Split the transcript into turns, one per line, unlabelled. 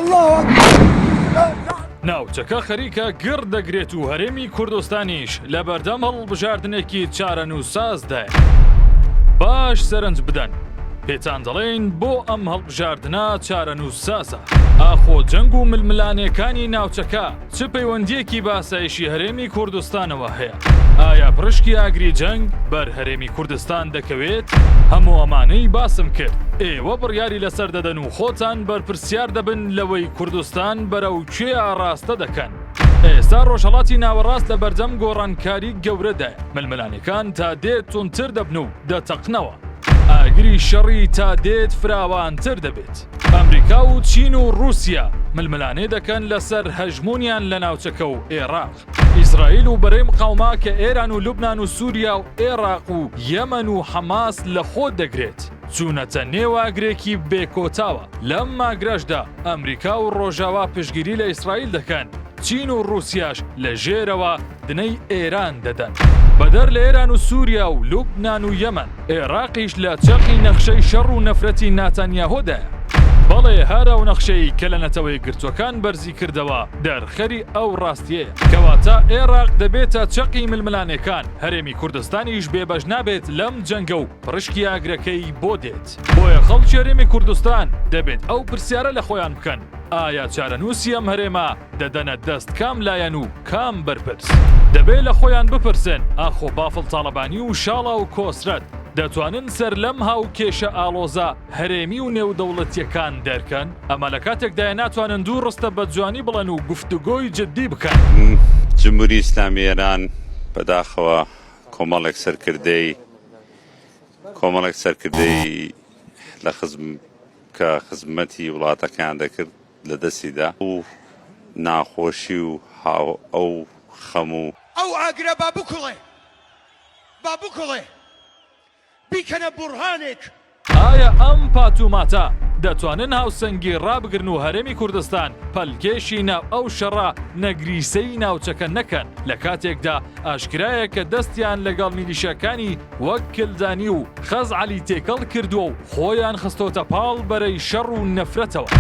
اللە اکبر.
ناوچەکە خەریکە گڕ دەگرێت و هەرێمی کوردستانیش لەبەردەم هەڵبژاردنێکی چارەنووسسازدایە. باش سەرنج بدەن پێتان دەڵێین بۆ ئەم هەڵبژاردنە چارەنووسسازە. ئاخۆ جەنگ و ململانێکانی ناوچەکە چ پەیوەندییەکی بە ئاسایشی هەرێمی کوردستانەوە هەیە؟ ئایا پرشکی ئاگری جەنگ بەر هەرێمی کوردستان دەکەوێت؟ هەموو ئەمانەی باسم کرد ئێوە بڕیاری لەسەر دەدەن و خۆتان بەرپرسیار دەبن لەوەی کوردستان بەرەو کوێ ئاڕاستە دەکەن. ئێستا ڕۆژهەڵاتی ناوەڕاست لە بەردەم گۆڕانکاری گەورەدایە، ململانێکان تا دێت توندتر دەبن و دەتەقنەوە. ئاگری شەڕی تا دێت فراوانتر دەبێت. ئەمریکا و چین و ڕووسیا ململانێ دەکەن لەسەر هەژموونیان لە ناوچەکە و ئێراق. ئیسرائیل و بەرەی مقاومە کە ئێران و لوبنان و سووریا و ئێراق و یەمەن و حەماس لە خۆ دەگرێت، چوونەتە نێو ئاگرێکی بێ کۆتاوە. لەم ئاگرەشدا ئەمریکا و ڕۆژاوا پشتگیری لە ئیسرائیل دەکەن، چین و ڕووسیاش لە ژێرەوە دنەی ئێران دەدەن. بەدەر لە ئێران و سووریا و لوبنان و یەمەن، ئێراقیش لە چەقی نەخشەی شەڕ و نەفرەتی ناتانیاهۆدایە. بەڵێ هەر ئەو نەخشەی کە لە نەتەوەیەکگرتووەکان بەرزی کردەوە دەرخەری ئەو ڕاستیەیە. کەواتە ئێراق دەبێتە چەقی ململانێکان، هەرێمی کوردستانیش بێبەش نابێت لەم جەنگە و پڕشکی ئاگرەکەی بۆ دێت. بۆیە خەڵکی هەرێمی کوردستان دەبێت ئەو پرسیارە لە خۆیان بکەن، ئایا چارەنووسی ئەم هەرێمە دەدەنە دەست کام لایەن و کام بەرپرس؟ دەبێ لە خۆیان بپرسن ئاخۆ بافڵ تاڵەبانی و شاڵاو کۆسرەت دەتوانن سەر لەم هاوکێشە ئاڵۆزە هەرێمی و نێودەوڵەتییەکان دەرکەن؟ ئەمە لە کاتێکدایە ناتوانن دوو ڕستە بە جوانی بڵێن و گفتوگۆی جدی بکەن.
جمهوری ئیسلامی ئێران بەداخەوە کۆمەڵێک سەرکردەی کۆمەڵێک سەرکردەی لە خزم کە خزمەتی وڵاتەکەیان دەکرد لە دەستی دا و ناخۆشی و هاو ئەو خەم و.
ئەو ئاگرە با بکوڵێ، با بکوڵێ، بیکەنە بوڕهانێک.
ئایا ئەم پات و ماتە دەتوانن هاوسەنگی ڕابگرن و هەرێمی کوردستان پەلکێشی ناو ئەو شەڕە نەگریسەی ناوچەکە نەکەن لە کاتێکدا ئاشکرایە کە دەستیان لەگەڵ میلیشیاکانی وەک کلدانی و خەزعەلی تێکەڵ کردووە و خۆیان خستۆتە پاڵ بەرەی شەڕ و نەفرەتەوە.